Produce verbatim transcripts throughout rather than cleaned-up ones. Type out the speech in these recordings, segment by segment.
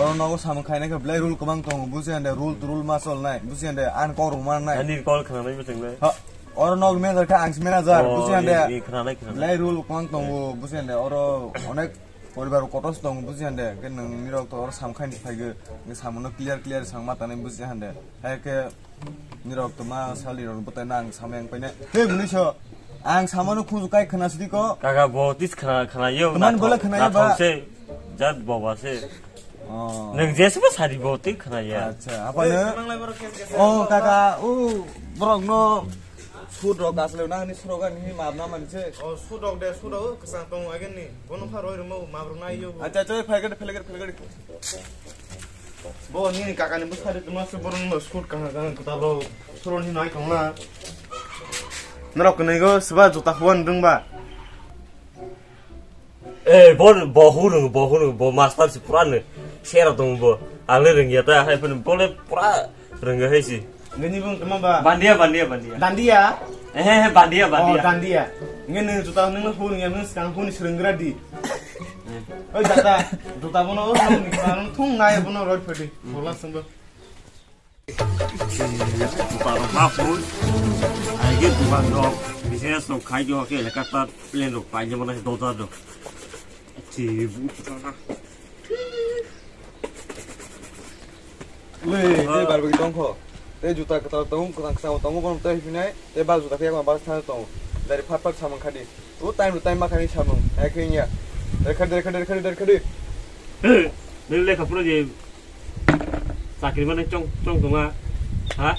Oro nogo samung khainai khe belai rule kwbang tongo, buji hande, rule to rule ma cholnai, buji hande, ang kok rwma nai. Ani call khwnanai bwswk nai. Ha, oro nog manager khe ang se manager, oh, buji hande. I, i khwnanai, khwnanai. Belai rule kwbang tongo, buji hande, oro onek poribar kotor se tongo, buji hande, khe nwng nirok to oro samung khaini phaigo, nge samung no clear clear sang ma tanai, buji hande. Hai khe nirok to ma sali rok bwtai nang samung yang paine. He, mwnwi so, ang samano khunju kai khna sidi ko. Kaka bo tis khna, khna yo. Tman na bole thok, khna na yo ba. Thok se. Jat boba se. Oh. Nwng jesa ba sari bo twi khna ya. Acha, apa ne? Oh, kaka, oh, borok no sud rok das le na ni suro ga ni map na man se. Oh, sud rok de, sud rok kwchang tong agen ni. Bono pha roi rwma map rok nai yo. Acha, choi, phai gade, phai gade, phai gade. Bo ni kaka ni bwsari tuma se bono sud kanga kanga kwtal rok suro ni nai tong na. Norok kwnwi go swba juta huan rwng ba. Eh, bo, bo hwnwi, bo hwnwi, bo master si pura no sera tong bo. Ang le rwngya ta, hai phano bo le pura rwngya hai si. Nini bung tuma ba? Bandia, bandia, bandia. Dandia? Eh, eh, eh, bandia, oh, bandia. Dandia. Nge nung juta nung hwn ya, nung skang hwn srenggra di. Eh. Oi, juta, juta bono, oh, nung ni skang thung nai bono roi phadi. Bola sungbo. Dukan rok ma phun. Ai ge dukan rok, business rok khai jo ke, leka ta plan rok pai je mana doza rok. Chi bu ta. Le, te bar bagi tong kho. Te juta kwtal tong, kwtal kwtal tong, bon te hinai, te bar juta khe ma bar sa tong. Dari phat phat samang khadi. O time to time ma khani samang. Hai khe ya. Dari khadi, dari khadi, dari khadi, dari khadi. Nung lekha phuru je chakri mane chong, chong tongma. Ha?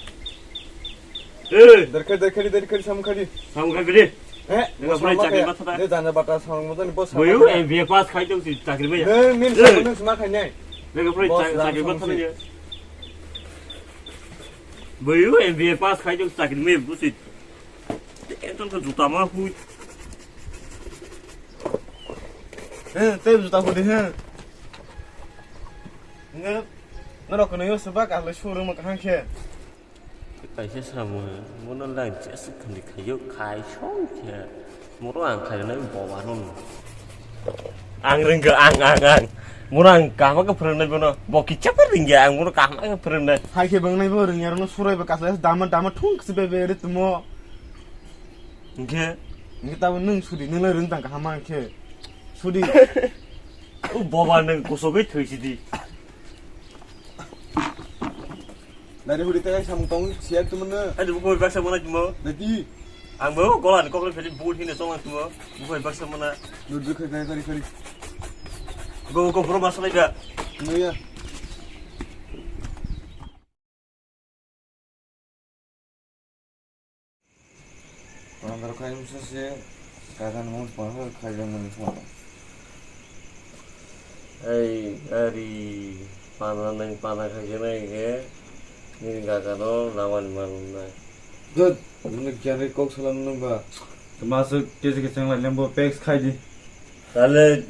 Eh! Dari khadi, dari khadi, dari khadi, samung khadi. Samung khadi. Eh, lekha phuru chakri ma thada. De janja bata samung mo ni boss. Boyu M B A pass khai tong si chakri maya. Nung min samung nung sma khai nai. Lekha phuru chakri ma thada ya. Boyu M B A pass khai tong chakri maya busit. Ekdom to juta ma hui. He, te juta hudi he. Nge, norok kwnwi o swbak, ang lai showroom kaham khe. Kaisa samung, mono lang jes khandi khayo, khai song khe. Moro ang khainai boba no. Ang rwngkha, ang, ang, ang. Moro ang kahma khe phwrwngnai bono. Bo kicha pha rwngya, ang moro kahma khe phwrwngnai. Hai khe bwngnai bo rwngya, rwngno surai bo kasla dama, dama thung khe be be ri tumo. Hingkhe? Hingkhe tabuk nwng sudi, nwng lai rwng tang kaham ma hingkhe. Sudi. O boba nwng kosogwi thwi sidi. Nari huri tei samung tong siya tumno. Ani bukhoi baksa mana tumo? Nati. Ang bo gola ni kokle pheli bud hine song tumo. Bukhoi baksa mana. Dur dur khai khai khai khai. Go go bro masala ga. Noya. Pangar khai msa se kagan mong pangar khai jang mani phone. Ei, ari, pana nang pana khai jang nai ke, nini kaga no lawan malum nai. Good, muni kian ri kok salam nung ba. Masuk kesi kesi nang lai lembo pex khai di. Tale,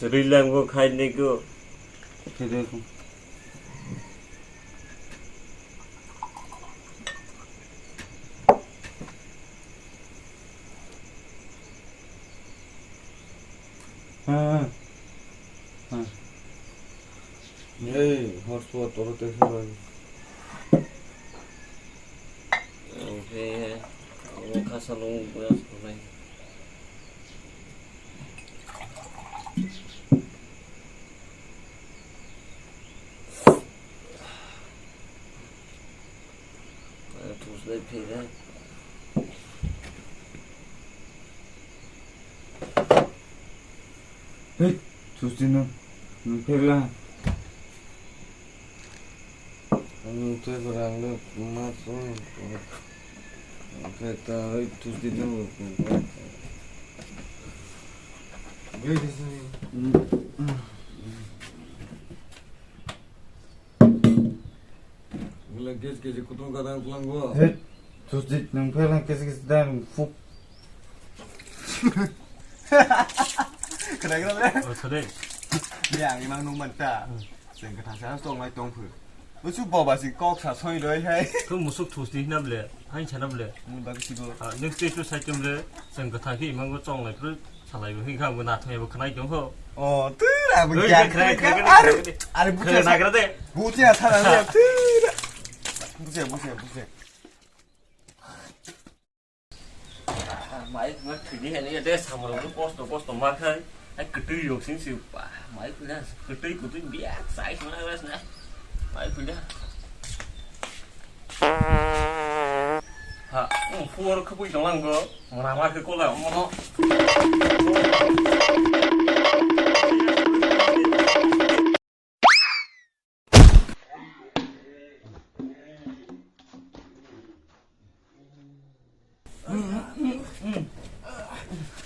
seri lembo khai ni ko. Khai di ko. Ha, ha. Ei, hotspot, oro te khe bai. Oke, omo khasa nung buya sonai. Thus lai phira. Hey, thus di no. Nung phela. Nung phela ang le ma so. Pheta, hey, thus di no. Hey, this is. Wala ges ges kutung kadang tulang go. Hei, thus di nung phela ges ges dan fuk. Kena kena le. Oh, sorry. Ni ang imang nung manta. Seng kata sa tong lai tong phu. Usu boba si kok sa soi doi hai. Kau musuk thus di na ble, hai chana ble. Nung bagi si go. Ah, next day tu sai tum le, seng kata ki imang go tong lai phu. Salai bo hingkha bo nathung ebo khnai tong kho. O, tira bo Oi, kya khnai, khnai, khnai, khnai, are, khnai. Are bucha Khnai sa. Nagra de. Bucha sa na tira. Bucha, bucha, bucha. Mai khna thidi hene de samro kosto kosto ma khai. Ai kwtwi yok sing si pa. Mai khna kwtwi kwtwi biya sai khna ras na. Mai khna. Ha, um, fuor khapui tonglang go. Mona ma khe kola mono.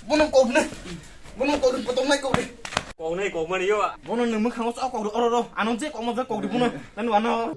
Bono kok ne. Bono kok ne, potong nai kok ne. Kok nai kok mani yo. Bono nung mukhango chok kok oro oro. Ano je kok mo je kok di bono. Nanu ano.